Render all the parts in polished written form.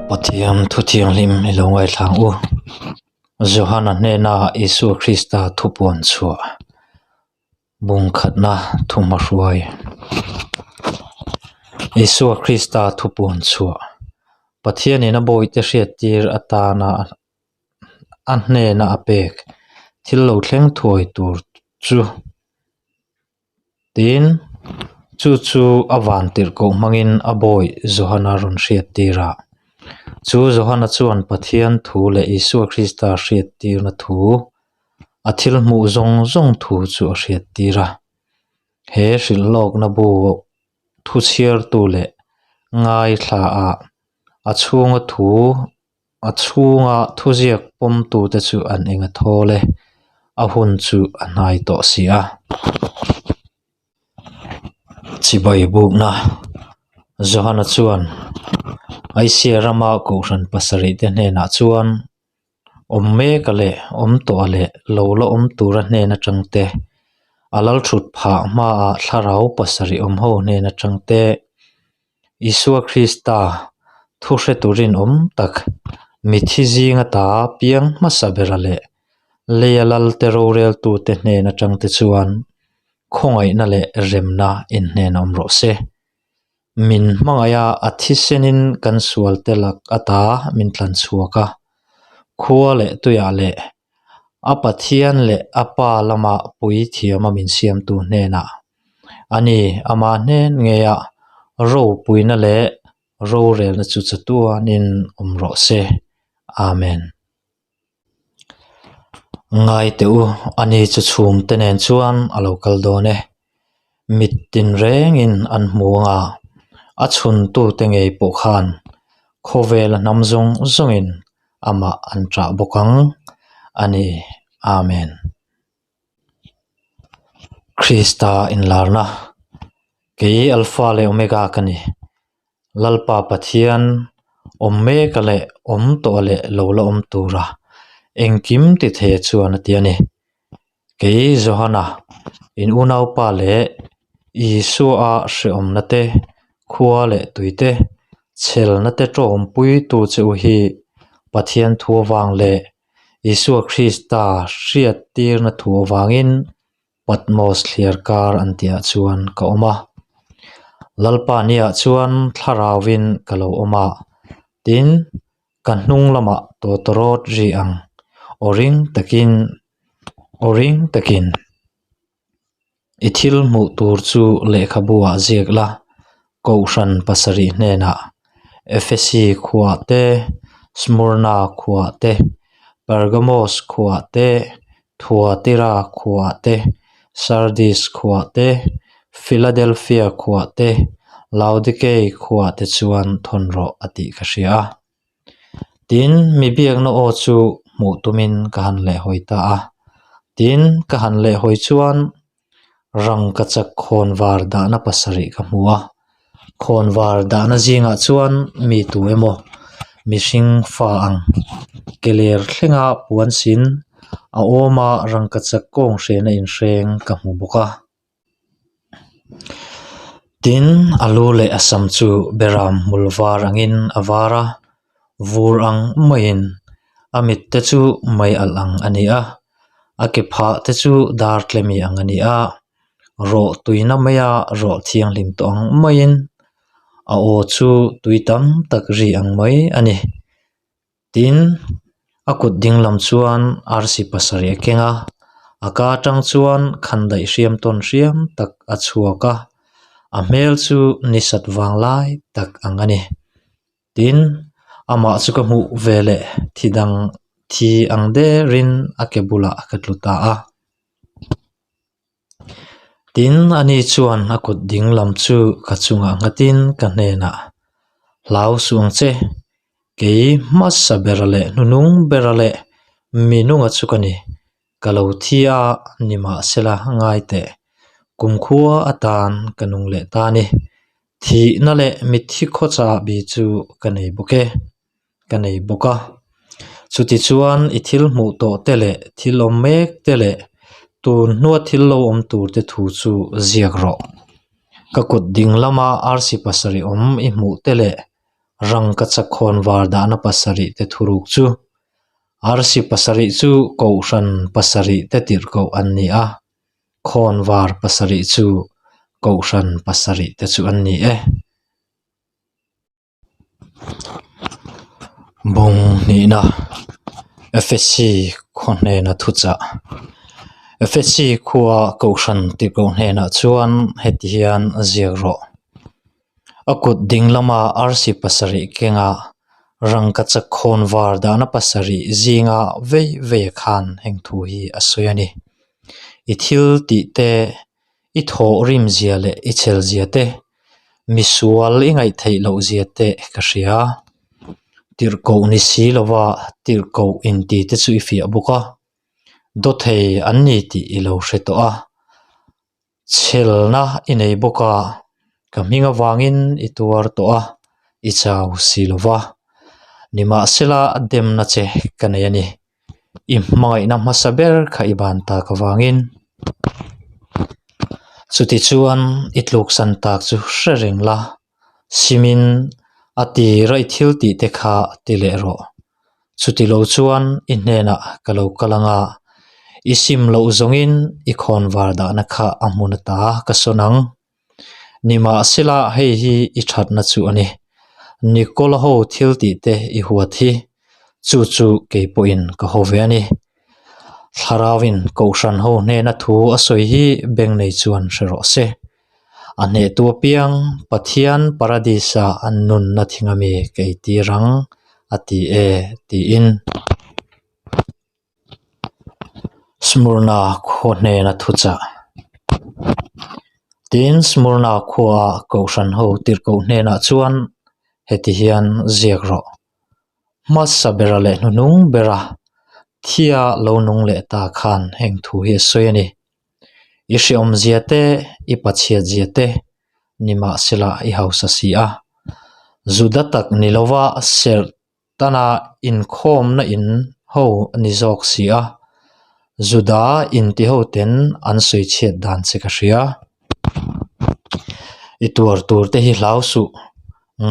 Pathian thu thianghlim i lo ngaithla ang u. Johana hnena Isua Krista thupuan chhuah bungkhatna thuhmahruai. Isua Krista thupuan chhuah Pathianin a bawihte hriattir atana a hnena a pek thil lo thleng thuai tur chu Tin, chu chu a van tirhkoh hmangin a bawi Johana rawn hriattir a. Chu Johana chuan Pathian thu leh Isua Krista hriattirna thu, a thil hmuh zawng zawng thu chu a hriattir a. He hrilhlawkna bu thu chhiartu leh ngaithla ah a chhunga thu A chhunga thuziak pawmtute chu an eng a thawl e, a hun chu a hnai tawh si a. Chibai bukna Johana chuan Asia rama Kohhran pasarihte hnenah chuan awm mek a leh awm tawh a leh lo la awm tura hnen atang te, a lalthut phah hmaah thlarau pasarih awm ho hnen atang te, Isua Krista thu hre turin awm tak, mithi zinga ta piang hmasa bera leh leia lalte roreltute hnen atangte chuan khawngaihna leh remna inhnen awm rawh se. Min hmangaiha a thisenin kan sualte lak ata min tlan chhuak a, khua leh tuiah leh a Pathian leh a Pa lama puithiama min siamtu hnenah a ni. Ama hnen ngeia ropuina leh rorelna chu chatuanin awm rawh se. Amen. Ngai teh u, ani chu chhumte nen chuan a lo kal dawn e. Mit tinrengin an hmu ang a, a chhuntute ngei pawh khan khawvela hnam zawng zawngin amah an ṭah bawk ang a ni. Amen. Krista inlarna, Kei Alpha leh Omega ka ni. Lalpa Pathian awm mek a leh awm tawh a leh lo la awm tura engkim ti thei chuan a ti a ni. Kei Johana, in unaupa leh Isua hrehawmna te, khua leh tui te, chhelna te tawngpuitu che u hi Pathian thu avang leh Isua Krista hriattirna thu avangin Patmos thliar kar an tihah chuan ka awm a. Lalpa niah chuan thlarauin ka lo awm a, tin, ka hnung lamah tawtawrawt ri ang aw ring takin aw ring takin i thil hmuh tur chu lehkhabu ah ziak la, Kohhran pasarih hnenah Efesi khuah te, Smurna khuah te, Pergamos khuah te, Thuatira khuah te, Sardis khuah te, Philadelphia khuah te, Laodikei khuah te chuan thawn rawh a tih ka hria a. Tin, mi biakna aw chu hmuh tumin ka han lehhawi ta a. Tin, ka han lehhawi chuan rangkachak khawnvar dahna pasarih ka hmu a. Khawnvar dahna zingah chuan mi tu emaw mihring fa ang keler thlenga puan sin a awm a rangkachak kawng hrena inhreng ka hmu bawk a. Tin, a lu leh a sam chu beram hmul var angin a var a, vur ang maiin a mit te chu mei alh ang a ni a, a ke phah te chu dar tlemi ang a ni a, rawh tuina maia rawh thianghlim tawh ang maiin a aw chu tui tam tak ri ang mai a ni. Tin, a kut ding lam chuan arsi pasarih a keng a, a ka atang chuan khandaih hriam tawn hriam tak a chhuak a, a hmel chu ni sat vang lai tak ang a ni. Tin, amah chu ka hmuh ve leh thi dang thi ang derin a ke bulah ka tlu ta a. Tin, ani chuan a kut ding lam chu ka chungah nghatin ka hnenah, Hlau suh ang che, kei hmasa bera leh hnunung bera leh mi nunga chu ka ni, ka lo thi a nimahsela ngai teh, kumkhua atan ka nung leh ta a ni, thihna leh mitthi khawchahbi chu ka nei bawk e. ka nei bawk a chutichuan i thil hmuh tawh te leh thil awm mek te leh tun hnua thil lo awm tur te thu chu ziak rawh ka kut ding lama arsi pasarih awm i hmuh te leh. Rangkachak khawnvar dahna pasarih te thuruk chu arsi pasarih chu kohhran pasarih te tirhkoh an ni a, khawnvar pasarih chu kohhran pasarih te chu an ni e. Bawng hnihna Efesi khaw hnena thuchah Efesi khua kohhran tirhkoh hnenah chuan heti hian a ziak rawh. A kut ding lama arsi pasarih kenga rangkachak khawn var dahna pasarih zinga vei vei khan heng thu hi a sawi a ni. I thil tih te I thawh rim zia leh i chhel zia te, misual i ngaihtheih loh zia te ka hria. Tirhkoh ni si lova tirhkoh inti te chu i fiah bawk a, dawthei an ni tih i lo hre tawh a. Chhelna i nei bawk a, ka hming avangin i tuar tawh a, i chau si lova. Nimahsela demna che ka nei a ni. I hmangaihna hmasa ber kha i ban tak avangin chutichuan i tluksan tak chu hre reng la, simin a tira i thil tih te kha ti leh rawh. Chuti lo chuan i hnenah ka lo kal anga i sim loh zawngin i khawnvar dahna kha a hmun ata ka sawn ang. Nimahsela hei hi i thatna chu a ni. Nikola ho thil tih te i huat hi, chu chu kei pawhin ka haw ve a ni. Thlarauin Kohhran ho hnena thu a sawi hi beng nei chuan hre rawh se. A hnehtu apiang Pathian Paradis-a an nunna thing ami ka eitir ang, a ti e, tiin. Smurna khaw hnena thuchah. Tin, Smurna khua Kohhran ho tirhkoh hnenah chuan heti hian ziak rawh. Hmasa bera leh hnuhnung bera thia lo nung leh ta khan heng thu hi a sawi a ni. I hreawmzia te, i pachhiatzia te nimahsela i hausa si a. Juda tak ni lova serh Tana inkhawmna in ho a ni zawk si a, Juda inti ho ten an sawi chhiat dan che ka hria. I tuar tur te hi hlau suh,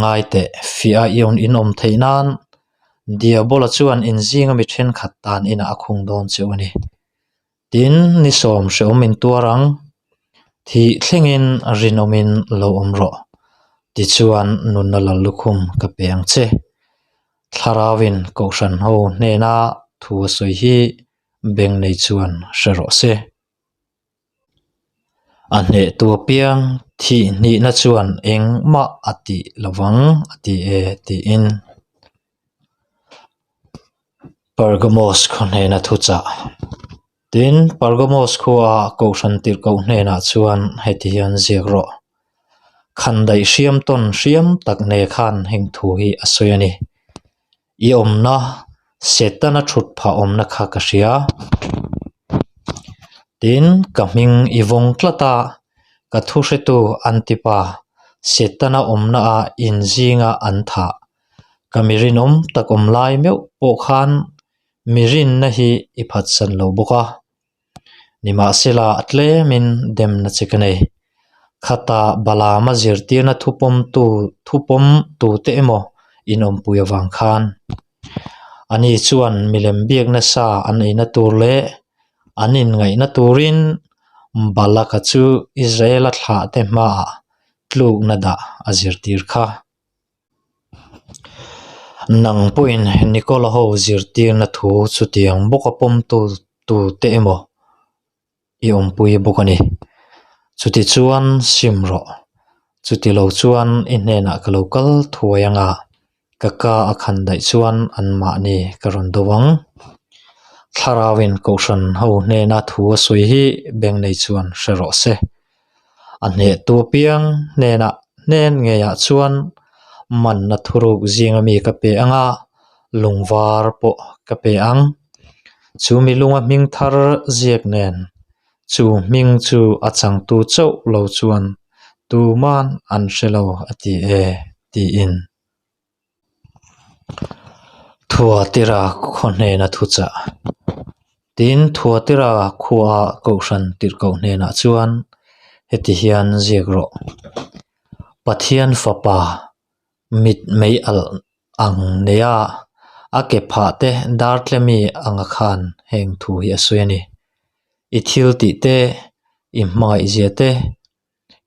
ngai teh fiah a i in awm theih nan Diabola chuan inzinga mi thenkhat tan inah a khung dawn cheu a ni. Tin, ni sawm hrehawm in tuar ang, thih thlengin rinawmin lo awm rawh, tichuan nunna lal lukhum ka pe ang che. Thlarauin Kohhran ho hnena thu a sawi hi beng nei chuan hre rawh se. A hnehtu apiang thih hnihna chuan engmah a tih lovang a ti e tiin. Pergamos khaw hnena thuchah. Tin, Pergamos khua Kohhran tirhkoh hnenah chuan heti hian ziak rawh. Khandaih hriam tawn hriam tak ne khan heng thu hi a sawi a ni. I awmna, Setana thut phah awmna kha ka hria. Tin, ka hming i vawng tlat a, ka thuhretu Antipa, Setana awmna ah inzinga an thah. Ka mi rinawm tak awm lai meuh pawh khan mi rinna hi i phatsan lo bawk a. Nimahsela a tlemin demna che ka nei. Khata Balaama zirtirna thupawmtu thupawm tute emaw inawmpui avang khan ani chuan milem biak nasa an eina tur leh an inngaihna turin Balaka chu Israela thlahte hmaah tlukna dah a zirtir kha. Nang pawhin Nikola ho zirtirna thu chutiang bawka pawmtu tute emaw i awmpui bawk a ni. Chutichuan sim rawh. Chuti lo chuan i hnenah ka lo kal thuai anga ka ka a khan daih chuan anmahni ka rawn do ang. Thlarauin Kohhran ho hnena thu a sawi hi beng nei chuan hre rawh se. A hnehtu apiang hnenah hnen ngeiah chuan manna thuruk zinga mi ka pe ang a, lungvar pawh ka pe ang. Chu mi lunga hming thar ziak nen chu hming chu a changtu chauh lo chuan tuman an hre lo a ti e tiin. Thuatira khaw hnena thuchah. Tin, Thuatira khua Kohhran tirhkoh hnenah chuan heti hian ziak rawh. Pathian Fapa. Mit mei alh ang neia a ke phah te dar tlemi anga khan heng thu hi a sawi a ni. I thil tih te, i hmangaih zia te,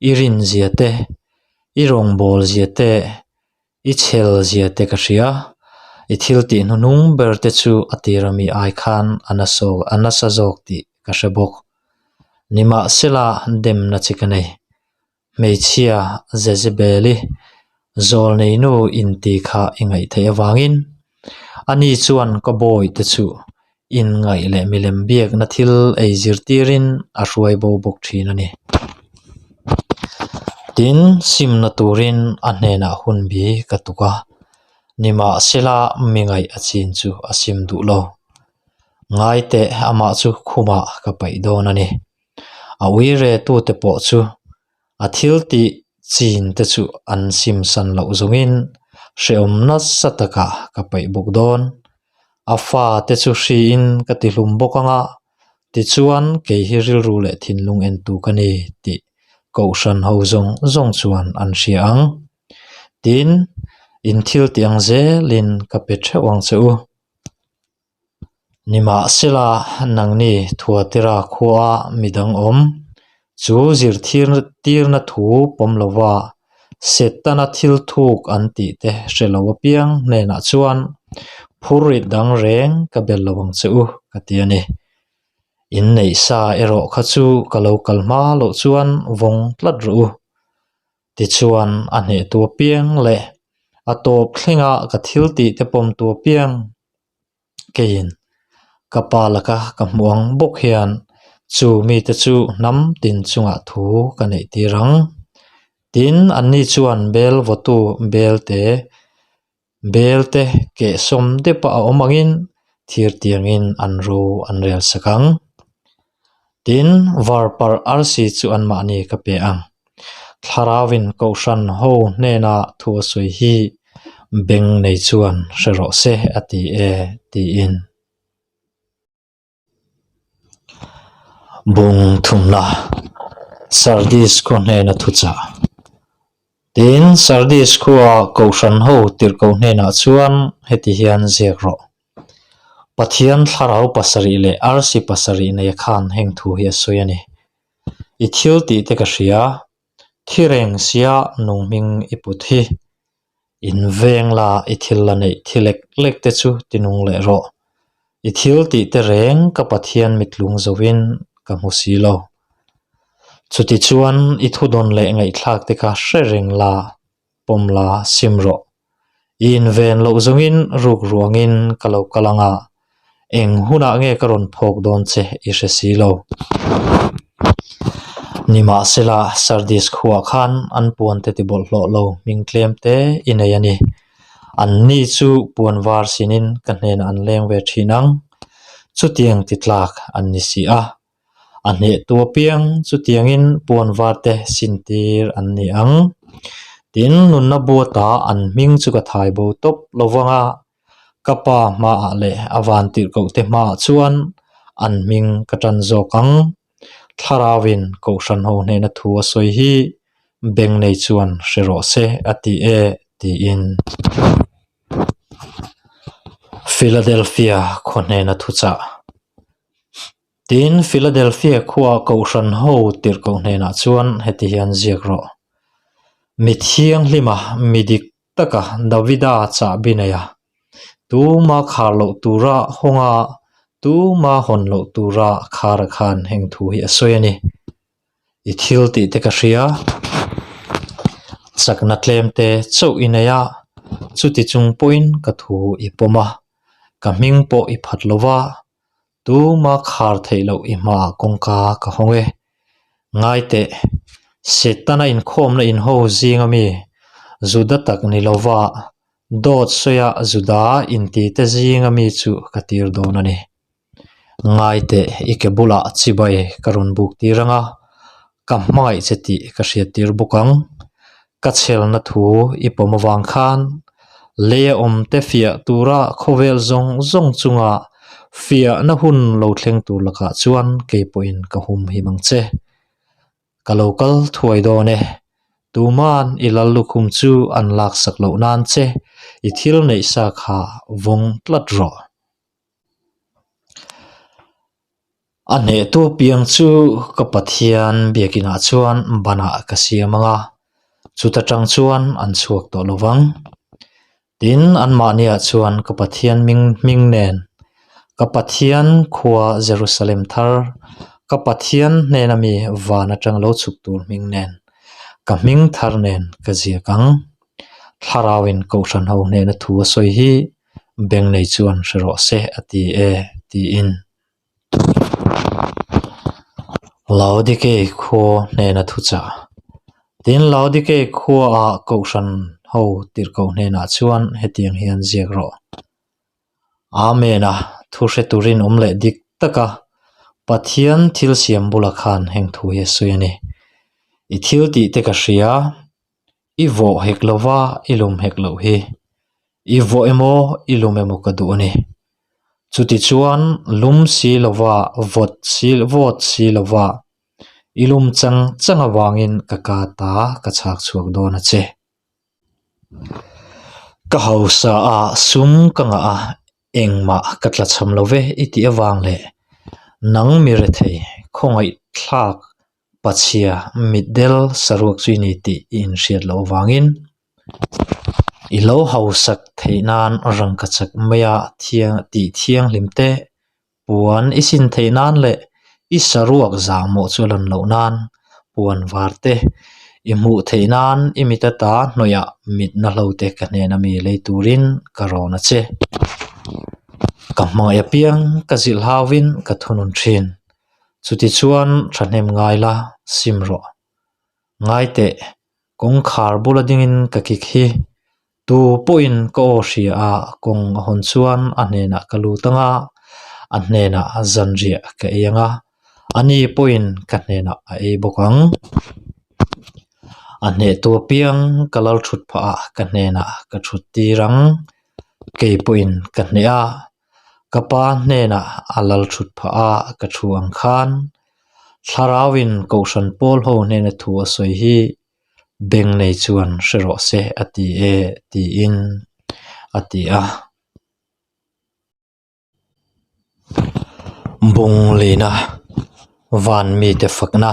i rin zia te, i rawngbâwl zia te, i chhel zia te ka hria. I thil tih hnuhnung ber te chu a tir ami ai khan a nasa a nasa zawk tih ka hre bawk. Nimahsela demna chi ka nei. Hmeichhia Jezebel-i zawlneinu inti kha i ngaih theih avangin ani chuan ka bawihte chu inngaih leh milem biakna thil ei zirtirin a hruai bo bawk thin a ni. Tin, simna turin a hnenah hun bi ka tuk a, nimahsela mi ngaih a chin chu a sim duh lo. Ngaiteh amah chu khumah ka paih dawn a ni. A uire tute pawh chu a thil tih chin te chu an sim san loh zawngin hrehawm nasa takah ka paih bawk dawn. A fa te chu hriin ka ti hlum bawk ang a, tichuan kei hi rilru leh thinlung entu ka ni tih kohhran ho zawng zawng chuan an hria ang. Tin, in thil tih ang zelin ka pe theuh ang che u. Nimahsela, nangni Thuatira khua midang awm, chu zirtirna thu pawm lova Setana thil thuk an tih te hre lo apiang hnenah chuan phurrit dang reng ka bel lo ang che u, ka ti a ni. Inneih sa erawh kha chu ka lo kal hma loh chuan vawng tlat rawh u. Tichuan, a hnehtu apiang leh a tawp thlenga ka thil tih te pawmtu apiang keiin ka pa laka ka hmuh ang bawk hian chu mite chu hnam tin chungah thu ka neih tir ang. Tin, anni chuan bel vawtu belte Belte kehsawm deuh a awm angin thir tiangin an ro an rel sak ang. Tin, varparh arsi chu anmahni ka pe ang. Thlarauin Kohhran ho hnena thu a sawi hi beng nei chuan hre rawh se a ti e tiin. Bung thumna Sardis khaw hnena thuchah Tin, Sardis khua Kohhran ho tirhkoh hnenah chuan heti hian ziak rawh, Pathian thlarau pasarih leh arsi pasarih nei khan heng thu hi a sawi a ni. I thil tih te ka hria, thi reng sia nung hming i put hi. In veng la i thil la neih thi lek lek te chu ti nung leh rawh. I thil tih te reng ka Pathian mitlung zoin ka hmu si lo. Chutichuan i thudawn leh ngaihthlak te kha hre reng la, pawm la sim rawh. I inven loh zawngin ruk ruangin ka lo kal ang a, eng hunah nge ka rawn phawk dawn che i hre si lo. Nimahsela, Sardis khuaah khan an puante ti bawlhhlawh lo hming tlem te i nei a ni. Anni chu puan var sinin ka hnenah an leng ve thin ang. Chutiang ti tlak an ni si a. A hnehtu apiang chutiangin puan varte sintir an ni ang. Tin, nunna buata an hming chu ka thai bo tawp lo vang a, ka pa hmaah leh a vantirhkohte hmaah chuan an hming ka tan zawk ang. Thlarauin Kohhran ho hnena thu a sawi hi beng nei chuan hre rawh se a ti e tiin. Philadelphia khaw hnena thuchah. Tin, Philadelphia khua Kohhran ho tirhkoh hnenah chuan heti hian ziak rawh, Mi thianghlima mi dik taka Davida chahbi nei a, tuma khar loh tura hawnga tuma hawn loh tura khar a khan heng thu hi a sawi a ni. I thil tih te ka hria, chakna tlem te chauh i nei a, chuti chung pawhin ka thu i pawm a, ka hming pawh i phat lo va, Tuma khar theih loh i hmaah kawngka ka hawng e. Ngai teh, Setana inkhawmna inho zinga mi Juda tak ni lova dawt sawiah Juda intite zinga mi chu ka tir dawn a ni. Ngai teh, i ke bulah chibai ka rawn buk tir ang a, ka hmangaih che tih ka hriat tir bawk ang. Ka chhelna thu i pawm avang khan leia awmte fiah tura khawvel zawng zawng chunga fiahna hun lo thleng tur lakah chuan kei pawhin ka hum him ang che. Ka lo kal thuai dawn e. Tuman i lal lukhum chu an laksak loh nan che i thil neih sa kha vawng tlat rawh. A hnehtu piang chu ka Pathian biakinah chuan banah ka siam ang a, chuta tang chuan an chhuak tawh lo vang. Tin, anmahniah chuan ka Pathian hming hming nen, ka Pathian khua Jerusalem thar, ka Pathian hnena mi van atang lo chhuk tur hming nen, ka hming thar nen ka ziak ang. Thlarauin Kohhran ho hnena thu a sawi hi beng nei chuan hre rawh se a ti e, tiin. Laodikei khua hnena thuchah. Tin, Laodikei khuaah Kohhran ho tirhkoh hnenah chuan hetiang hian ziak rawh. Amen a, thu hre turin awm leh dik taka Pathian thil siam bula khan heng thu hi a sawi a ni. I thil tih te ka hria, i vawh hek lova i lum hek loh hi. I vawh emaw i lum emaw ka duh a ni. Chutichuan lum si lova vawt si vawt si lova i lum chang chang avangin ka ka ta ka chhak chhuak dawn a che. Ka hausa a sum ka ngah a engmah ka tla cham lo ve i tih avang leh nang mi rethei khawngaih thlak pachhia mitdel saruak chu i ni tih i inhriat loh avangin I lo hausak theih nan rangka chak maia thiang tih thianghlim te puan i sin theih nan leh i saruak zahmawh chu a lan loh nan puan var te i hmuh theih nan i mit ata hnawihah mitna hlo te ka hnena mi lei turin ka rawn a che. Ka hmangaih apiang ka zilh hauin ka thunun thin. Chutichuan thahnem ngai la sim rawh. Ngai teh Kawngkhar bula dingin ka kik hi tu pawhin ka aw hria a, kawng a hawn chuan a hnenah ka lut ang a, a hnenah zanriah ka ei ang a, ani pawhin ka hnenah a ei bawk ang. A hnehtu apiang ka lal thut phah a, ka hnenah ka thut tir ang. Kei pawhin ka hneh a, ka pa hnenah a lal thut phah a, ka thu ang khan Thlarauin Kohhran pawl ho hnena thu a sawi hi beng nei chuan hre rawh se a ti e tiin a ti a. Bung lina van mite fakna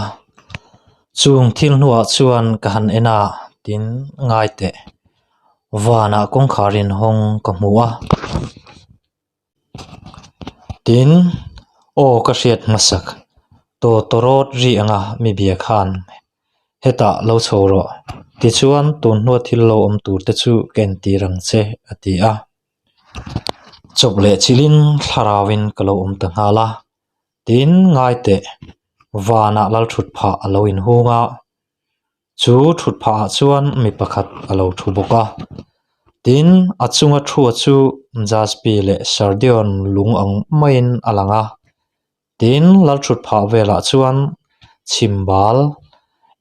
chung thil hnuah chuan ka han en a tin ngai teh vanah kawngkhar inhawng ka hmu a. Tin, aw ka hriat hmasak, tawtawrawt ri anga mi bia khan hetah lo chho rawh, tichuan tun hnua thil lo awm tur te chu ka entir ang che a ti a. Chawp leh chilhin thlarauin ka lo awm ta nghal a, tin ngai teh vanah lalthut phah a lo inhung a. Chu thut phah ah chuan mi pakhat a lo thu bawk a tin a chunga thua chu jaspi leh sardion lung ang maiin a lang a tin lal thut phah velah chuan chhimbal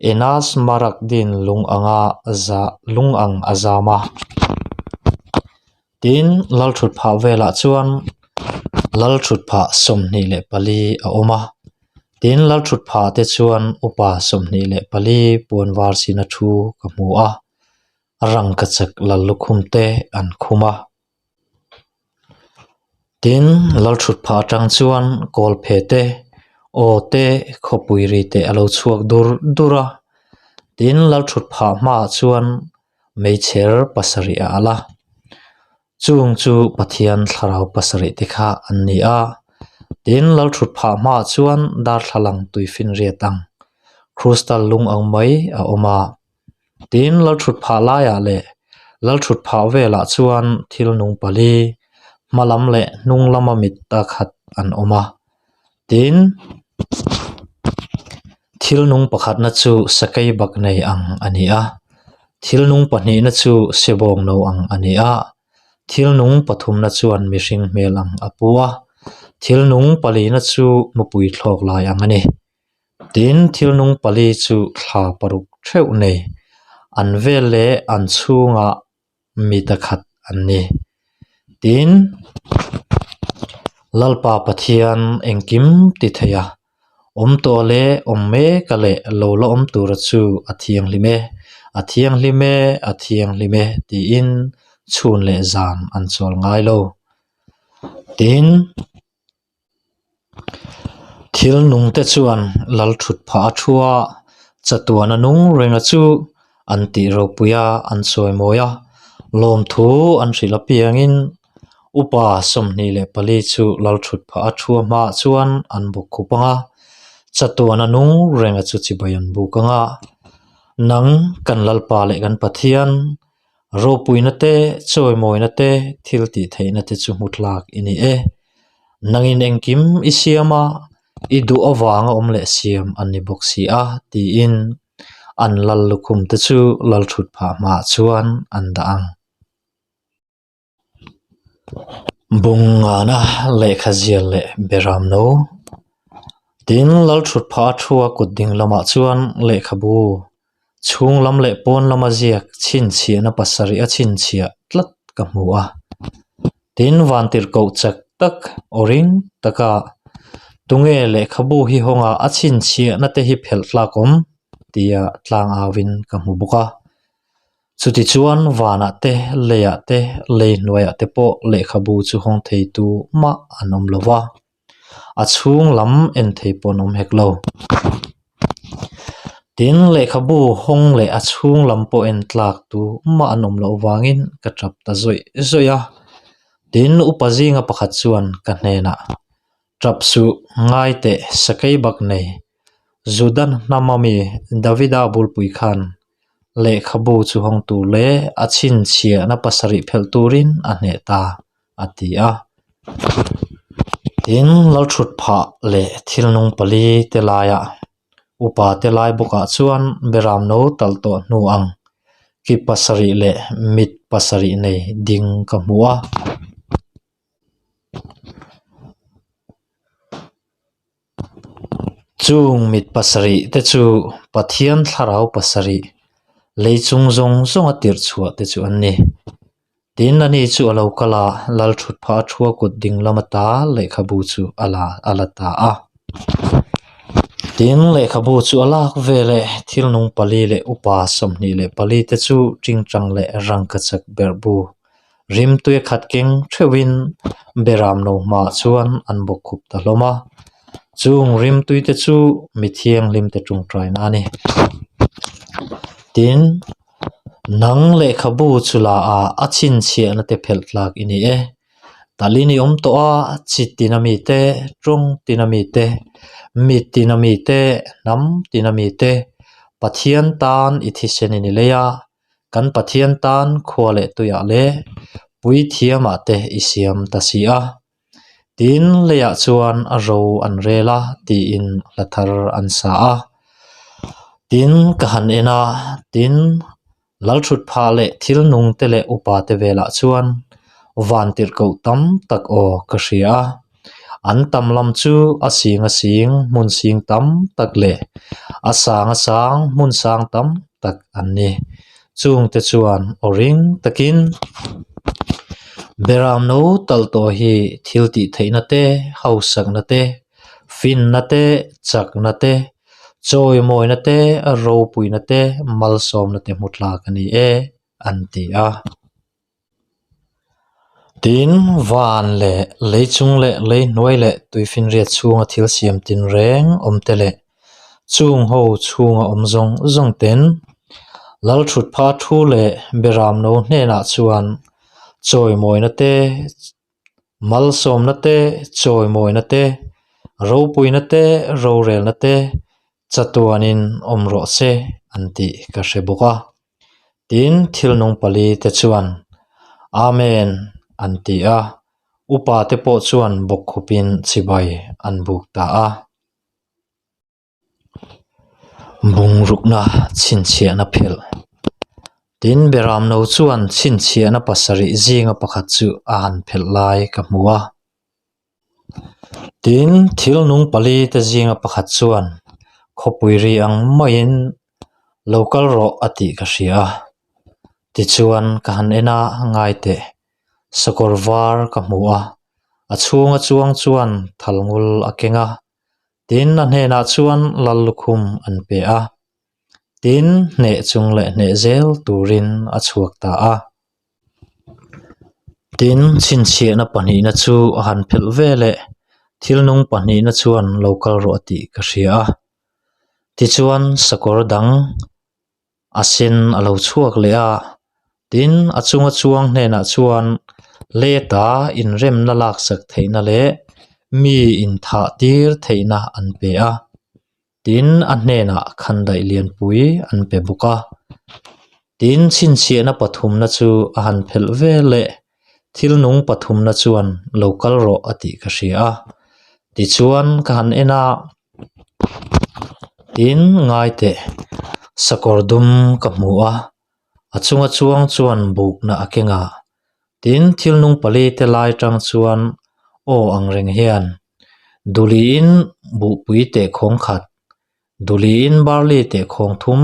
enas marakdin lung anga za lung ang a zam a tin lal thut phah velah chuan lal thut phah 24 a awm a. Tin, Lalthutphah te chuan upa 24 puan var sina thu ka hmu a, rangkachak lal lukhum te an khum a. Tin, Lalthutphah atang chuan kawlphe te, aw te, khawpui ri te a lo chhuak dur dur a. Tin, Lalthutphah hmaah chuan meichher pasarih a alh a. Chung chu Pathian thlarau pasarih te kha an ni a, tin Lalthut phah hmaah chuan darthlalang tuifinriat ang crystal lung ang mai a awm a, tin Lalthut phah laiah leh Lalthut phah velah chuan thil nung pali hma lam leh hnung lama mit a khat an awm a, tin thil nung pakhatna chu sakei bak nei ang a ni a. Thil nung pahnihna chu sebawng no ang a ni a, thil nung pathumna chuan mihring hmel ang a pu a, thil nung palina chu mupui thlawk lai ang a ni. Tin, thil nung pali chu thla paruk theuh nei an vel leh an chhungah mi ta khat an ni. Tin, Lalpa Pathian engkim ti thei a, awm tawh leh awm mek a leh lo la awm tura chu a thianghlim e, A thianghlim e, a thianghlim e, tiin chhun leh zan an chawl ngai lo. Tin, thil nungte chuan lal thut phah a thu a, chatuan a nung renga chu an tih ropui a, an chawimawi a, lawmthu an hrilh apiangin Upa 24 chu lal thut phah a thu a hmaah chuan an bawk khup ang a, chatuan a nung renga chu chibai an buk ang a, Nang kan Lalpa leh kan Pathian, Ropuina te, chawimawina te, thil tih theihna te chu hmu tlak i ni e. Nangin engkim i siam a, i duh avanga awm leh siam an ni bawk si a, tiin an lal lukhum te chu lal thut phah hmaah chuan an dah ang. Bungngana lehkha zial leh beram no. Tin, lal thut phah a thu a kut ding lamah chuan lehkhabu chhung lam leh pawn lama ziak chhinchhiahna pasarih a chhinchhiah tlat ka hmu a. Tin, vantirhkoh chak tak aw ring taka tunge lehkhabu hi hawnga a chhinchhiahna te hi phelh tlak awm tia tlang auin ka hmu bawk a. Chutichuan vanah te, leiah te, lei hnuaiah te pawh lehkhabu chu hawng theitu mah an awm lo va, a chhung lam en thei pawh an awm hek lo. Tin, lehkhabu hawng leh a chhung lam pawh en tlak tu mah an awm loh vangin ka tap ta zawih zawih a. Tin, upa zinga pakhat chuan ka hnenah, Tap suh, ngai teh, sakei bak nei, Juda hnama mi Davida bulpui khan lehkhabu chu hawng tur leh a chhinchhiahna pasarih phelh turin a hneh ta, a ti a. Tin, Lalthut phah leh thil nung pali te laiah upa te lai bawkah chuan beram no talh tawh hnu ang ki pasarih leh mit pasarih nei ding ka hmu a. Chung mit pasarih te chu Pathian thlarau pasarih lei chung zawng zawng a tirh chhuah te chu an ni. Tin ani chu a lo kal a, lal thut phah a thua kut ding lam ata lehkhabu chu a la a la ta a. Tin lehkhabu chu a lak veleh thil nung pali leh upa 24 te chu tingtang leh rangkachak berhbu Rimtui a khat keng theuhin beram no hmaah chuan an bawk khup ta hlawm a, chung rimtui te chu mi thianghlim te tawngtaina a ni. Tin, nang lehkhabu chu la a a chhinchhiahna te phelh tlak i ni e. Talin i awm tawh a, chi tina mi te, tawng tina mi te, mi tina mi te, hnam tina mi te, Pathian tan i thisen i ni lei a, Kan Pathian tan khua leh tuiah leh puithiamah te i siam ta si a. Tin, leiah chuan a ro an rel a tiin hla thar an sa a. Tin, ka han en a, tin, Lalthutphah leh thil nung te leh upa te velah chuan vantirhkoh tam tak aw ka hria a. An tam lam chu a sing a sing hmun sing tam tak leh a sang a sang hmun sang tam tak an ni. Chungte chuan aw ring takin Beram no talh tawh hi thil tih theihna te, hausakna te, finna te, chakna te, chawimawina te, ropuina te, malsawmna te hmu tlak a ni e an ti a. Tin, van leh lei chung leh lei hnuai leh tuifinriat chhunga thil siam tinreng awm te leh chung ho chhunga awm zawng zawng ten Lalthutpha thu leh Beramno hnenah chuan chawimawina te, malsawmna te, chawimawina te, ropuina te, rorelna te chatuanin awm rawh se an tih ka hre bawk a. Tin, thil nung pali te chuan, Amen, an ti a, upa te pawh chuan bawkkhupin chibai an buk ta a. Bungrukna chhinchhiahna phelh. Tin, Beramno chuan chhinchhiahna pasarih zinga pakhat chu a han phelh lai ka hmu a. Tin, thil nung pali te zinga pakhat chuan khawpui ri ang maiin lo kal rawh a tih ka hria a. Tichuan ka han en a, ngai teh, sakawr var ka hmu a, a chhunga chuang chuan thal ngul a keng a. Tin, a hnenah chuan lal lukhum an pe a. Tin, hneh chung leh hneh zel turin a chhuak ta a. Tin, chhinchhiahna pahnihna chu a han phelh ve leh thil nung pahnihna chuan lo kal rawh a tih ka hria a. Tichuan, sakawr dang a sen a lo chhuak leh a, tin, a chunga chuang hnenah chuan leta inremna laksak theihna leh mi inthah tir theihna an pe a. Tin, a hnenah khandaih lianpui an pe bawk a. Tin, chhinchhiahna pathumna chu a han phelh ve leh thil nung pathumna chuan lo kal rawh a tih ka hria a. Tichuan, ka han en a, tin, ngai teh, sakawr dum ka hmu a, a chunga chuang chuan bukna a keng a. Tin, thil nung pali te lai tang chuan aw ang reng hian, Duliin buhpui teh khawng khat, Duliin barley teh khawng thum,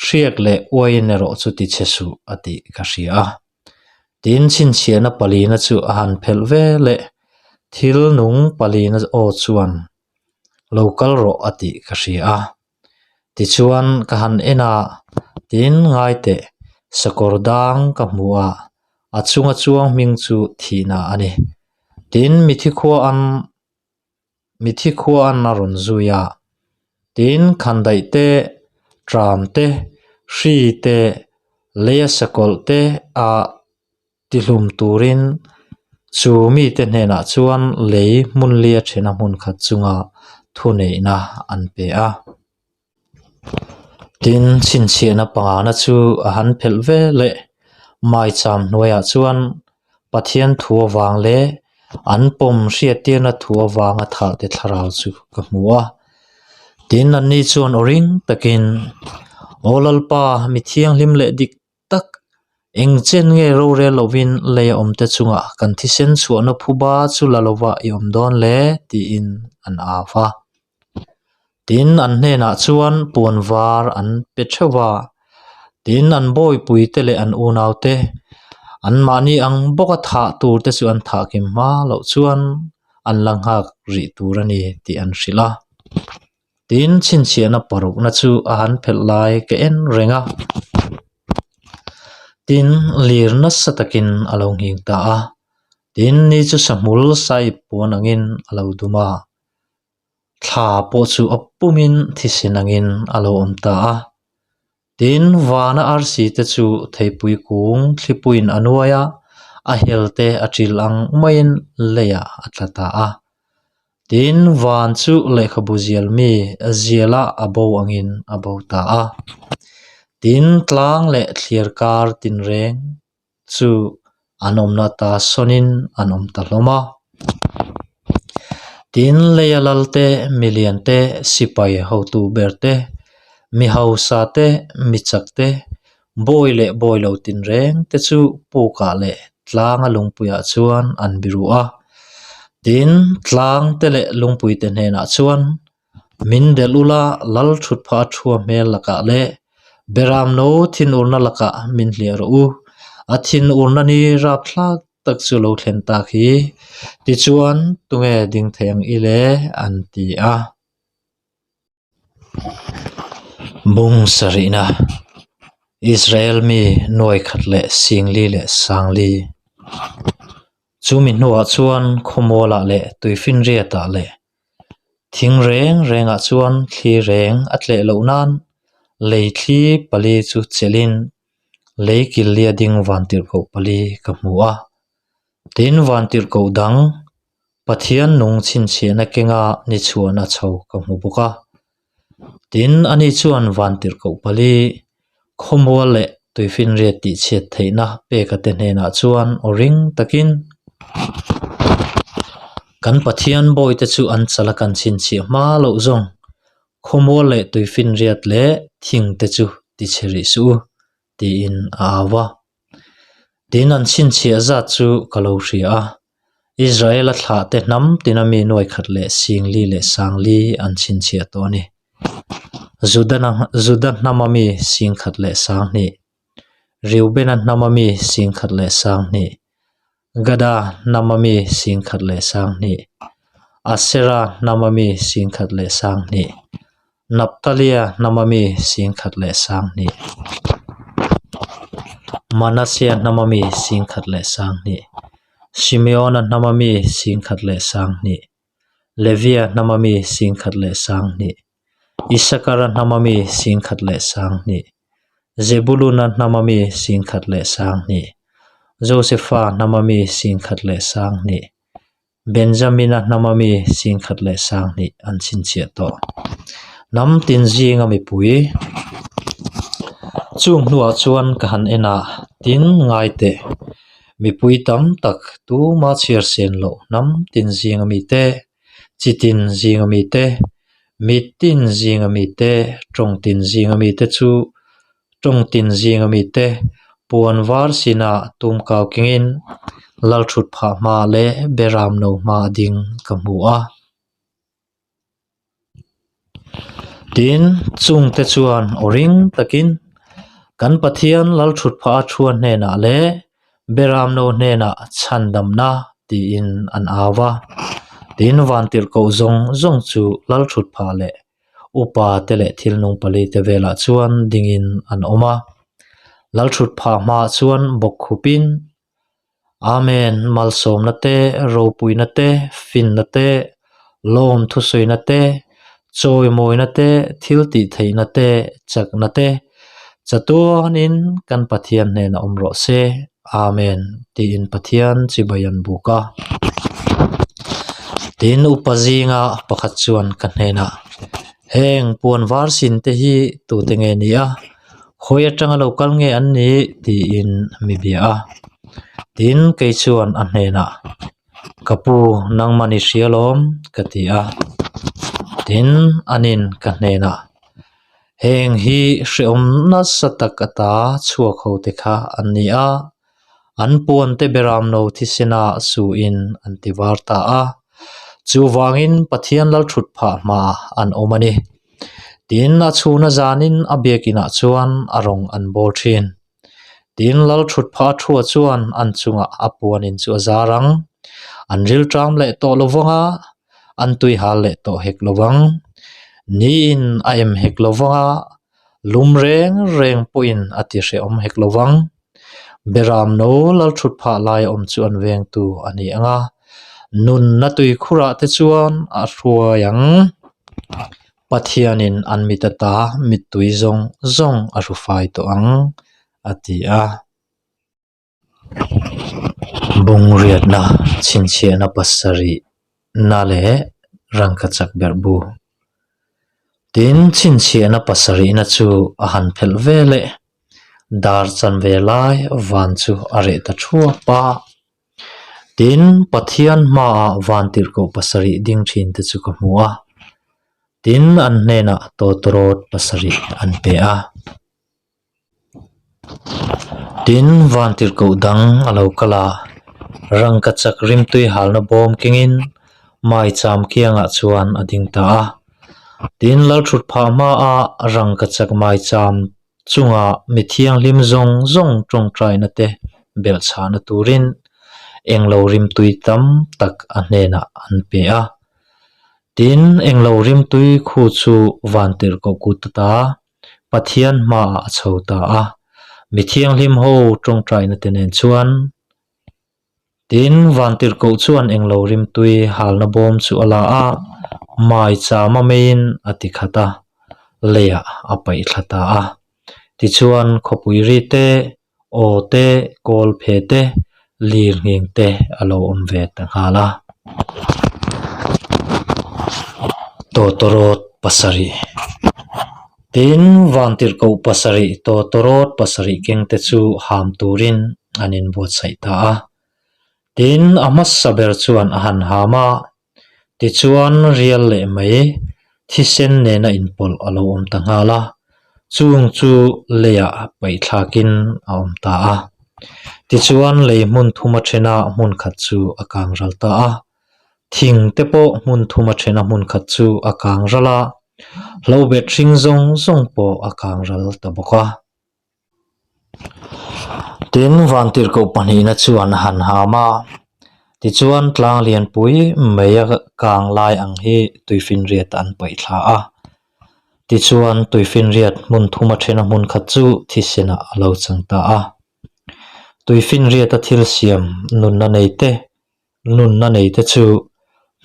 hriak leh uaiin erawh chu ti chhe suh a tih ka hria a. Tin, chhinchhiahna palina chu a han phelh ve leh thil nung palina aw chuan lo kal rawh a tih ka hria a. Tichuan ka han en a, tin ngai teh, sakawr dang ka hmu a, a chunga chuang hming chu thihna a ni. Tin, mithi khua an mithi khua an a rawn zui a, tin khandaih te, tram te, hri te, leia sakawlh te a Tihlum turin chu mite hnenah chuan lei hmun lia thena hmun khat chunga thuneihna an pe a. Tin, chhinchhiahna pangana chu a han phelh ve leh maicham hnuaiah chuan Pathian thu avang leh an pawm hriattirna thu avanga thahte thlarau chu ka hmu a. Tin, anni chuan aw ring takin, Aw Lalpa, mi thianghlim leh dik tak, eng chen nge rorel lovin lei a awmte chungah kan thisen chhuahna phuba chu la lova i awm dawn le? tiin an au a. Tin, an hnenah chuan puan var an pe theuh va, tin, an bawipuite leh an unaute, anmahni ang bawka thah turte chu an thah kim hma loh chuan an la nghak rih tur a ni tih an hrilh a. Tin, chhinchhiahna parukna chu a han phelh lai ka en reng a. Tin, lir nasa takin a lo nghing ta a. Tin, ni chu sahmul sahip puan angin a lo dum a. Thla pawh chu a pumin thisen angin a lo awm ta a. Tin, vana arsi te chu theipui kung thlipuiin a nuai a, a hel te a ṭil ang maiin leiah a tla ta a. Tin, van chu lehkhabu zial mi ziala a bo angin a bo ta a. Tin, tlang leh thliar kar tinreng chu an awmna ta sawnin an awm ta hlawm a. Tin, leia lal te, milian te, sipai hotu ber te, mi hausa te, mi chak te, bawi leh bawi lo tinreng te chu pukah leh tlanga lungpuiah chuan an biru a. Tin, tlang te leh lungpui te hnenah chuan Min delh ula, lal thut phah a thua hmel lakah leh Beram no thinurna lakah min hliah rawh u. A thinurna ni rapthlak tak chu lo thlen tak hi. Tichuan, tunge ding thei ang i le? an ti a. Bung sarihna, Israel mi nuai khat leh singli leh sangli. Chumi hnuah chuan khawmualah leh tuifinriatah leh thing reng rengah chuan thli reng a tleh loh nan lei thli pali chu chelhin lei kil lia ding vantirhkoh pali ka hmu a. Tin, vantirhkoh dang Pathian nung chhinchhiahna kenga ni chhuahna chho ka hmu bawk a. Tin, ani chuan vantirhkoh pali khawmual leh tuifinriat tihchhiat theihna peka te hnenah chuan aw ring takin, Kan Pathian bawite chu an chala kan chhinchhiah hma loh zawng, khawmual leh tuifinriat leh thingte chu tichhe rih suh u, tiin a au a. Tin, an chhinchhiah zat chu ka lo hria a, Israela thlahte hnam tina mi nuai khat leh singli leh sangli an chhinchhiah tawh a ni. Juda hnama mi singkhat leh sanghnih, Reubena hnama mi singkhat leh sanghnih, Gada hnama mi singkhat leh sanghnih, Asera hnama mi singkhat leh sanghnih. Naptalia hnama mi 10,000 leh 2000. Manasea hnama mi 10,000 leh 2000. Simeona hnama mi 10,000 leh 2000. Levia hnama mi 10,000 leh 2000. Isakara hnama mi 10,000 leh 2000. Zebuluna hnama mi 10,000 leh 2000. Josefa hnama mi 10,000 leh 2000. Benjamina hnama mi 10,000 leh 2000 an chhinchhiah tawh. Hnam tin zinga mipui chung hnuah chuan ka han en a, tin ngai teh. Mipui tam tak tuma chhiar sen loh hnam tin zinga mite, chi tin zinga mite, mit tin zinga mite, tawng tin zinga mite chu tawng tin zinga mite puan var sina tum kau kengin lalthut phah hma leh beram no hma a ding ka hmu a. Tin, chungte chuan aw ring takin kan Pathian lalthut phah a thua hnenah leh beram no hnenah chhandamna tiin an au a. Tin, vantirhkoh zawng zawng chu lalthut phah leh Upa te leh thil nung pali te velah chuan dingin an awm a, Lalthut phah hmaah chuan bawk khupin, Amen, malsawmna te, ropuina te, finna te, lawm thusawina te, chawimawina te, thil tih theihna te, chakna te, chatuanin kan Pathian hnenah awm rawh se, Amen, tiin Pathian chibai an buk a. Tin, upa zinga pakhat chuan ka hnenah, Heng puan var sin te hi tute nge ni a? Khawi atanga lo kal nge an nih? tiin mi bia a. Tin, kei chuan a hnenah, Ka pu, nangmah ni hria lawm, ka ti a. Tin, anin ka hnenah, Heng hi hrehawm nasa tak ata chhuak ho te kha an ni a, an puan te beram no thisena suin an ti var ta a. Chuvangin Pathian lalthut phah hma an awm a ni. Tin, a chhuna zanin a biakinah chuan a rawng an bawl thin. Tin, lalthut phah thua chuan an chungah a puanin chu a zar ang. An rilṭam leh tawh lo vang a, an tuihal leh tawh hek lo vang. Niin a em hek lo vang a, lum reng reng pawhin a ti hrehawm hek lo vang. Beram no lalthut phah lai awm chu an vengtu a ni ang a, nunna tuikhurah te chuan a hruai ang. Pathianin an mit ata mittui zawng zawng a hru fai tawh ang, a ti a. Bungriatna chhinchhiahna pasarihna leh rangkachak berh bu. Tin, chhinchhiahna pasarihna chu a han phelh ve leh dar chanve lai van chu a reh ta thuap a. Tin, Pathian hmaah vantirhkoh pasarih ding thin te chu ka hmu a. Tin, an hnenah tawtawrawt pasarih an pe a. Tin, vantirhkoh dang a lo kal a, rangkachak rimtui halna bawm kengin maicham kiangah chuan a ding ta a. Tin, lalthutphah hmaah rangkachak maicham chunga mi thianghlim zawng zawng tawngtaina te belhchhahna turin englo rimtui tam tak a hnenah an pe a. Tin, englo rimtui khu chu vantirhkoh kut ta Pathian hmaah a chho ta a, mi thianghlim ho tawngtaina te nen chuan. Tin, vantirhkoh chuan englo rimtui halna bawm chu a la a, maichama meiin a ti khat a, leiah a paih thla ta a. Tichuan, khawpui ri te, aw te, kawl phe te, lir nghing te a lo awm ve ta nghal a. Tawtawrawt pasarih Tin, vantirhkoh pasarih tawtawrawt pasarih keng te chu ham turin an inbuatsaih ta a. Tin, a hmasa ber chuan a han ham a, Tichuan rial leh mai thisen nena inpawlh a lo awm ta nghal a, chung chu leiah paihthlakin a awm ta a. Tichuan lei hmun thuma thena hmun khat chu a kang ral ta a, thing te pawh hmun thuma thena hmun khat chu a kang ral a, hlobet hring zawng zawng pawh a kang ral ta bawk a. Tin, vantirhkoh pahnihna chuan a han ham a, tichuan tlang lianpui mai a kang lai ang hi tuifinriat an paih thla a. Tichuan, tuifinriat hmun thuma thena hmun khat chu thisenah a lo chang ta a. Tuifinriata thil siam nunna neite nunna neite chu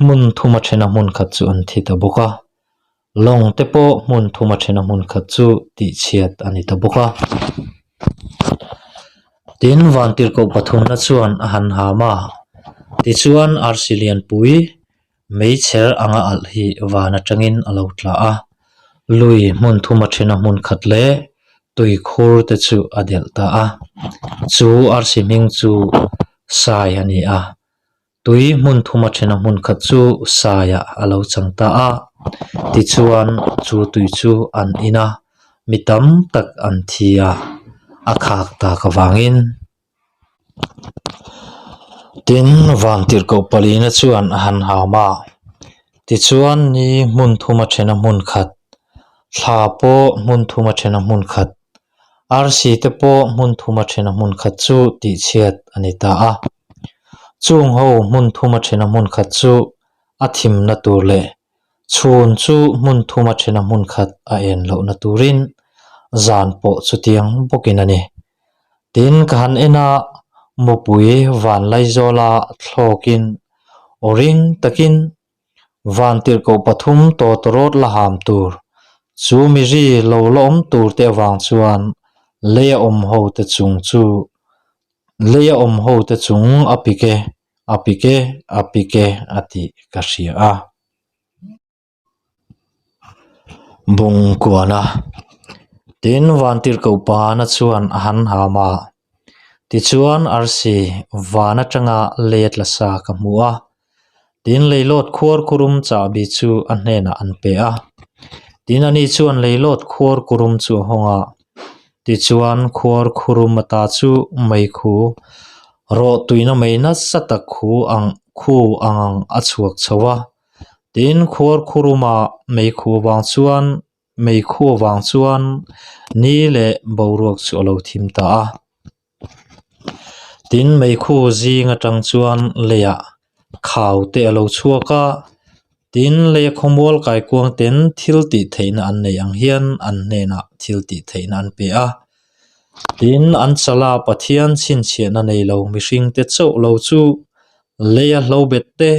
hmun thuma thena hmun khat chu an thi ta bawk a. Lawng te pawh hmun thuma thena hmun khat chu tihchhiat a ni ta bawk a. Tin, Vantirhkoh pathumna chuan a han ham a, tichuan arsi lianpui Meichher anga alh hi van atangin a lo tla a, lui hmun thuma thena hmun khat leh tui khur te chu a delh ta a. Chu arsi hming chu Sai a ni a, tui hmun thuma thena hmun khat chu Saiah a lo chang ta a. Tichuan chu tui chu an in a, mi tam tak an thi a, a khak tak avangin. Tin, Vantirhkoh palina chuan a han ham a, tichuan ni hmun thuma thena hmun khat, thla pawh hmun thuma thena hmun khat, arsi te pawh hmun thuma thena hmun khat chu tihchhiat a ni ta a. Chung ho hmun thuma thena hmun khat chu a thimna tur leh chhun chu hmun thuma thena hmun khat a en lohna turin zan pawh chutiang bawkin a ni. Tin, ka han en a, mupui van Laizawla thlawkin aw ring takin van tirhkoh pathum tawtawrawt la ham tur, chu mi ri lo la awm tur te avang chuan leia awm ho te chung chu leia awm ho te chung a pik e, a pik e, a pik e a tih ka hria a. Bungkuana Tin, Vantirhkoh Pahana chuan a han ham a, tichuan arsi van atanga lei a tla sa ka hmu a, tin leilawt khuar kurum chahbi chu a hnenah an pe a, tin ani chuan leilawt khuar kurum chu a hawng a, tichuan khuar khurum ata chu meikhu rawh tuina mei nasa tak khu ang khu ang ang a chhuak chho a. Tin, khuar khuruma meikhu vang chuan meikhu vang chuan ni leh boruak chu a lo thim ta a. Tin, meikhu zing atang chuan leiah khau te a lo chhuak a, tin leia khawmual kaikuang ten thil tih theihna an nei ang hian an hnenah thil tih theihna an pe a. Tin, an chala Pathian chhinchhiahna nei lo mihringte chauh lo chu Leia hlobet te,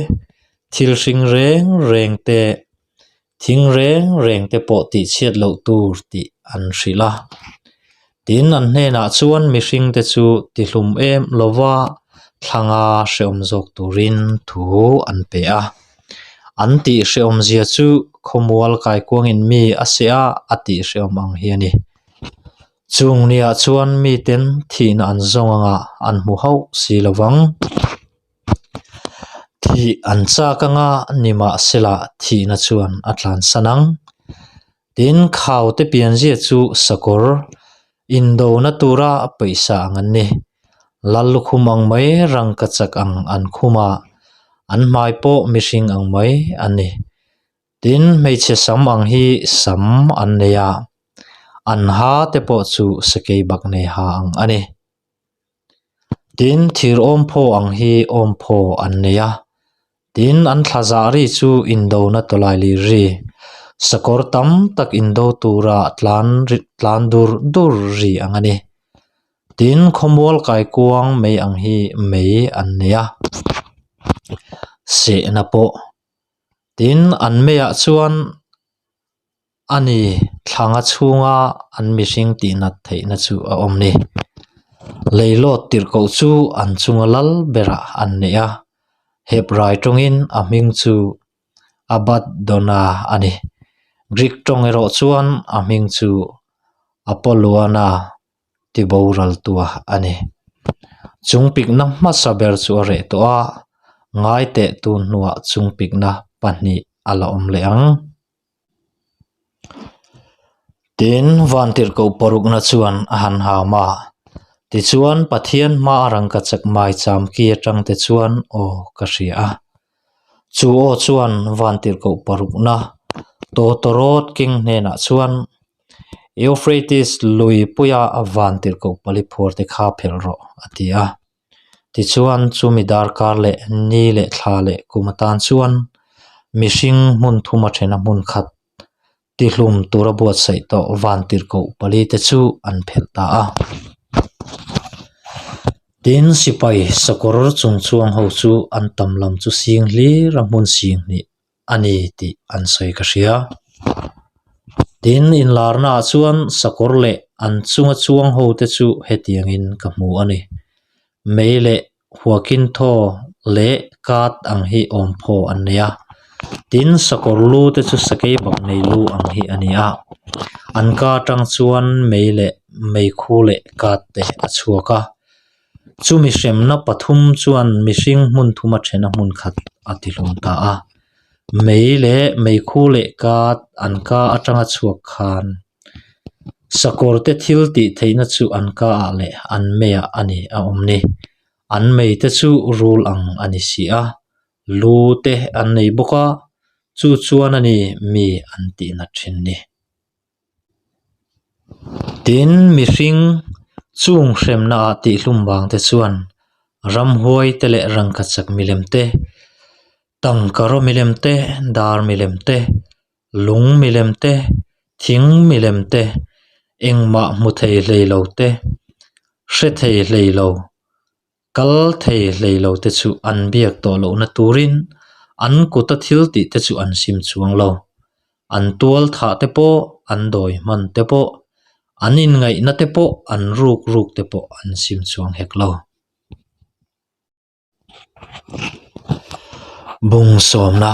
thil hring reng reng te, thing reng reng te pawh tihchhiat loh tur tih an hrilh a. Tin, an hnenah chuan mihring te chu tihlum em lova thlanga hrehawm zawk turin thu an pe a. An tih hrehawmzia chu khawmual kaikuangin mi a seh a, a tih hrehawm ang hi a ni. Chung niah chuan miten thihna an zawng anga an hmu hauh si lo vang. Thih an chak anga nimahsela thihna chuan a tlansan ang. Tin, khaute pianzia chu sakawr indona tura pawisa ang an ni. Lal lukhum ang mai rangkachak ang an khum a, an hmai pawh mihring ang mai a ni. Tin, hmeichhe sam ang hi sam an nei a, an ha te pawh chu sakei bak nei ha ang a ni. Tin, thir awmphaw ang hi awmphaw an nei a, tin, an thla zah ri chu indona tawlaili ri, sakawr tam tak indo tura tlan tlan dur dur ri ang a ni. Tin, khawmual kaikuang mei ang hi mei an nei a, sehna pawh Tin, an meiah chuan a ni thlanga chhunga an mihring tihnat theihna chu a awm ni. Leilawt tirhkoh chu an chunga lal berah an neih a, Hebrai tawngin a hming chu Abaddona a ni. Greek tawng erawh chuan a hming chu Apolluana ti boral tua a ni. Chung pikna hmasa ber chu a reh tawh a, ngai teh tun hnuah chung pikna pahnih a la awm leh ang. Tin, Vantirhkoh parukna chuan a han ham a, tichuan Pathian hmaa rangkachak maicham ki atang te chuan aw ka hria a. Chu aw chuan Vantirhkoh parukna tawtawrawt keng hnenah chuan Euphrates lui puia van tirhkoh pali phuar te kha phelh rawh, a ti a. Tichuan, chumi darkar leh ni leh thla leh kum atan chuan mihring hmun thuma thena hmun khat. Tihlum tura buatsaih tawh vantirhkoh palite chu an phelh ta a. Tin, sipai sakawr chung chuang ho chu an tam lam chu sing hlir a hmun sing hnih a ni tih an sawi ka hria. Tin, inlarnaah chuan sakawr leh an chunga chuang ho te chu hetiangin ka hmu a ni. Mei leh huakin thaw leh kat ang hi awm phaw an nei a. Tin, sakawr lu te chu sakei bak nei lu ang hi a ni a. An ka atang chuan mei leh meikhu leh kat te a chhuak a. Chumi hremna pathum chuan mihring hmun thuma thena hmun khat a ti hlum ta a. Mei leh meikhu leh kat an ka atanga chhuak khan sakawr te thil tih theihna chu an ka ah leh an meiah a ni a awm ni. An mei te chu rul ang a ni si a, lu te an nei bawk a, chu chuan a ni mi an tihna thin ni. Tin, mihring chung hremna ah tihhlum vang te chuan ramhuai te leh rangkachak milem te, tangkaraw milem te, dar milem te, lung milem te, thing milem te, engmah hmu thei hlei lo te, hre thei hlei lo. Kal thei hlei lo te chu an biak tawh lohna turin an kuta thil tih te chu an sim chuang lo. An tual thah te pawh, an dawi hman te pawh, an inngaihna te pawh, an ruk ruk te pawh an sim chuang hek lo. Bung sawmna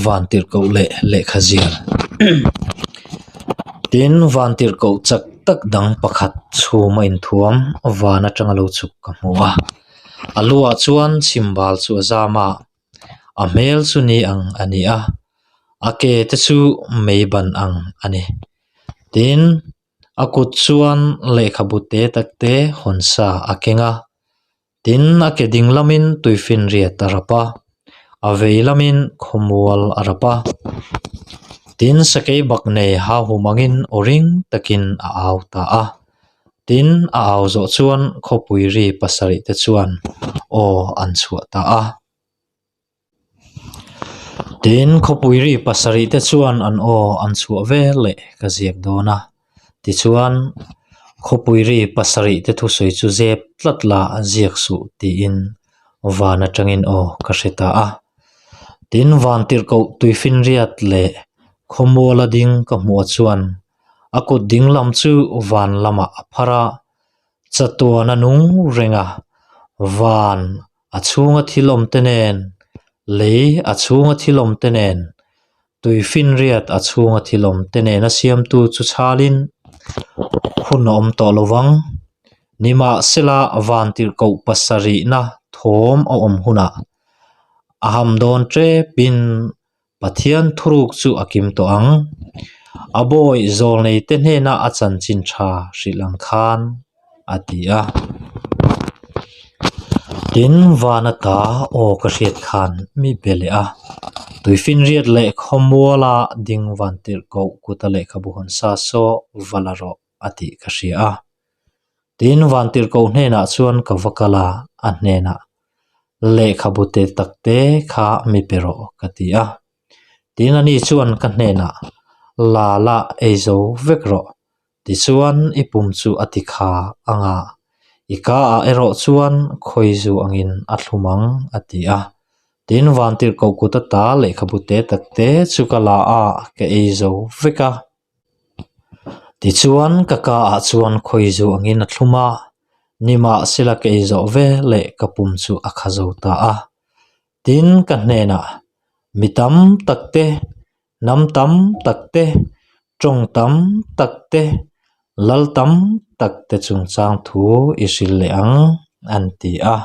vantirhkoh leh lehkha zial Tin, vantirhkoh chak tak dang pakhat chhum a inthuam van atanga lo chhuk ka hmu a. A luah chuan chhimbal chu a zam a, a hmel chu ni ang a ni a, a ke te chu mei ban ang a ni. Tin, a kut chuan lehkhabu te tak te hawn sa a keng a. Tin, a ke ding lamin tuifinriat a rap a, a vei lamin khawmual a rap a. Tin, sakei bak nei hauhum angin aw ring takin a au ta a. Tin, a au zawh chuan khawpui ri pasarih te chuan aw an chhuah ta a. Tin, khawpui ri pasarih te chuan an aw an chhuah vel leh ka ziak dawn a. Tichuan, khawpui ri pasarih te thusawi chu zep tlat la ziak suh tiin van atangin aw ka hre ta a. Tin, van tirhkoh tuifinriat leh khawmuala ding ka hmuh chuan a kut ding lam chu van lamah a phar a, chatuan a nung reng a, van A chhunga thil awm te nen, lei a chhunga thil awm te nen, tuifinriat a chhunga thil awm te nena siamtu chu chhalin hun a awm tawh lo vang. Nimahsela, vantirhkoh pasarihna thawm a awm hunah a ham dawn tepin Pathian thuruk chu a kim tawh ang. A bawi zawlneite hnena a chanchin tha hrilh ang khan a ti a. Tin, van ata aw ka hriat khan mi be leh a. Tuifinriat leh khawmuala ding van tirhkoh kuta lehkhabu hawn sa saw va la rawh a tih ka hria a. Tin, vantirhkoh hnenah chuan ka va kal a, a hnenah, Lehkhabu te tak te kha mi pe rawh, ka ti a. Tin, ani chuan ka hnenah, La la, ei zo vek rawh. Tichuan, i pum chu a ti kha ang a, i ka ah erawh chuan khawizu angin a thlum ang, a ti a. Tin, vantirhkoh kut ata lehkhabu te tak te chu ka la a, ka ei zo vek a. Tichuan ka ka ah chuan khawizu angin a thlum a, nimahsela ka ei zawh ve leh ka pum chu a kha zo ta a. Tin, ka hnenah, Mi tam tak te, hnam tam tak te, tawng tam tak te, lal tam tak te chungchang thu i hrilh leh ang, an ti a.